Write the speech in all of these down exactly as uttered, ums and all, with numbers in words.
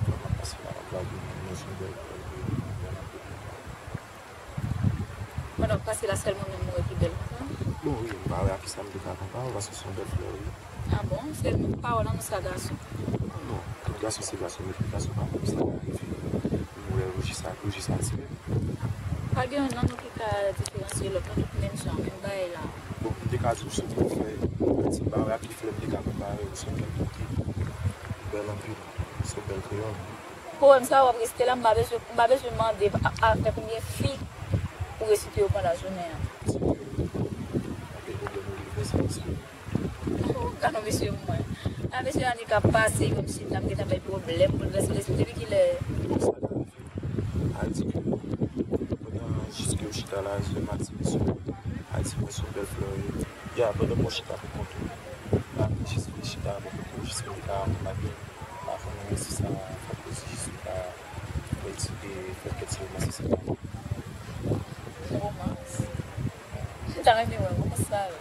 Pandan w ap pase la, w ap gade yon moun, men se yon bèl flè, bèl anpil. Pandan w ap pase la, sèl mwen menm ou wè ki bèl konsa? Bon, wi, m pa wè ak kisa m te ka konpare w, paske se yon bèl flè, wi. Ah bon? Se pawòl an nou sa gason? Non, tout gason se gason, men tout gason pa menm, sa ka rive. M wè rouji sa, rouji sa atire m. Pa gen youn nan nou ki ka diferansye lòt, nou tout menm jan, menm bagay la. Bon, m te ka di w se yon bèl flè, men m pa wè ak ki flè m te ka konpare w, se yon flè ki bèl anpil, se yon bèl kreyòl. Pwoblèm sa w ap resite la, m pa bezwen, m pa bezwen mande a, a, avèk konbyen fi ou resite yo pandan jounen an. Anpil pwoblèm ou rive sa, mesye. Oh, gad yon mesye mwen. A, mesye Annie k ap pase, yo m chita, m gentan bay pwoblèm, boulvèse lespri. Depi kilè? Sa ka rive. A di ke pandan jiske w chita la, je m a di mesye, a di mwen se yon bèl flè. Ya, pandan mwen chita pou kont ou, m ap jis vin chita bò kote w, jiske m ta konn lage. Pa konnen si sa fè plezi, si ta fè ti, e, fè kèk ti romans, et cetera. Romans? M ta renmen wè romans sa yo.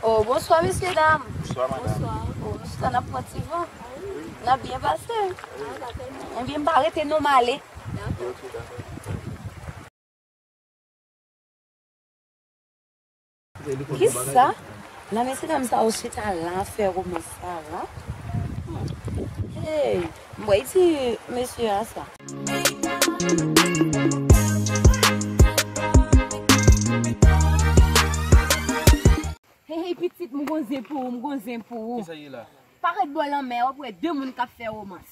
Oh, bonswa, mesye dam. Bonswa, madanm. Bonswa. Oh, nou chita n ap pran ti van. Wi. N ap byen pase. Wi. Ebyen, m pa rete non, m ale. Dakò. Ok, dakò. Kisa? Nan mesye dam sa yo chita la, fè romans sa la. Hey, m wè di mesye a sa. Hey, hey, pitit, m gon zen pou ou, m gon zen pou ou. Kisa ye la? Parèt bò lanmè a, w ap wè de moun k ap fè romans.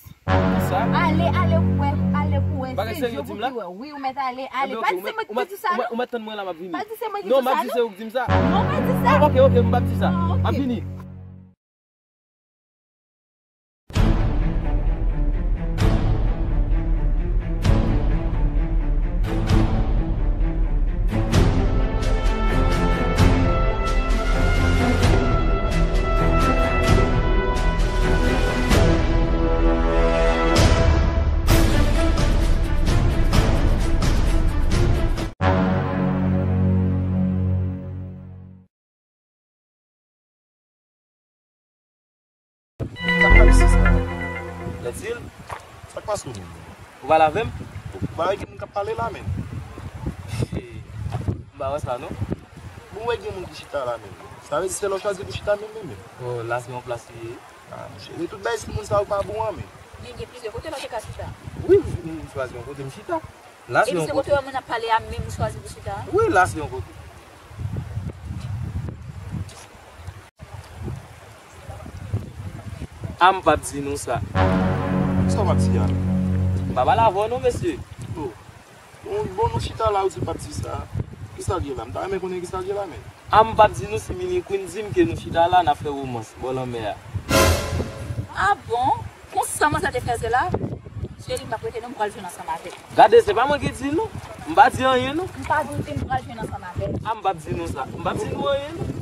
Sa? Ale, ale pou wè, ale pou wè. Bagay serye w di m la? Wi, ou mèt ale, ale. Pa di se mwen ki di sa, non. Ou mèt tann mwen la, m ap vini. Pa di se mwen ki di sa, non. Non, m ap di se ou ki di m sa. Non, pa di sa. Ah, ok, ok, m p ap di sa. Ah, ok. M ap vini. Sa k pale si sa? Lètil? Sa k pase w menm? Ou pale avè m? Ou pa wè gen moun k ap pale la menm? M pa wè sa non. Bon, ou wè gen moun ki chita la menm. Sa vle di se la w chwazi pou chita menm, menm, menm? Oh, la se yon plas li ye. Ah, monchè, men tout bagay sou moun sa yo pa bon an, men. Men gen plizyè kote la w te ka chita. Wi, m, m chwazi yon kote m chita. La se yon kote. Epi se kote w wè moun ap pale a menm ou chwazi pou chita a? Wi, la se yon kote. A, m p ap di nou sa. Kisa w p ap di a? M pa pale avè w non, mesye. Oh. Bon, bon, nou chita la, ou di w p ap di sa. Kisa l ye la? M ta renmen konnen kisa l ye la, men. A, m p ap di nou si Mini Queen di m ke nou chita la, n ap fè romans bò lanmè a. Ah bon? Konsa manzè te fè zè la? Cheri, m p ap rete non, m pral jwenn ansanm avè l. Gade, se pa mwen ki di nou. M pa di anyen non. M pa di w te m pral jwenn ansanm avè l. A, m p ap di nou sa. M p ap di nou anyen non.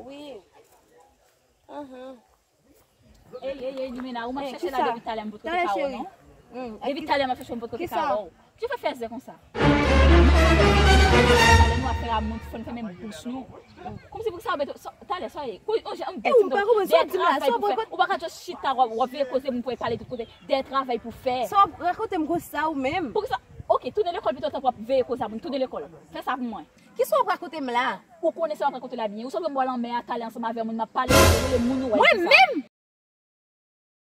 Wi. Ey, ey, ey, Limena, ou m ap chèche la depi talè m potko te ka wè w non. Depi talè m ap chèche w m potko te ka wè w. Ki fè fè zè konsa? Talè nou ap fè la moun fòn fèmen bouch nou. Kòmsi pou sa w mete talè sa ye. Kou yon jan m bèt m tou. Dèyè travay pou fè. Ou pa ka just chita w ap veye koze moun pou pale tout kote. Dèyè travay pou fè. Sa w ap rakonte m konsa ou menm? Poukisa? Ok, tounen lekòl pito tankou w ap veye koze a moun. Tounen lekòl. Fè sa pou mwen. Kisa w ap rakonte m la? Ou konnen sa w ap rakonte la byen. Ou sot wè m bò lanmè a, talè ansanm avè moun, m ap pale, m ap rele moun ou wè. Mwen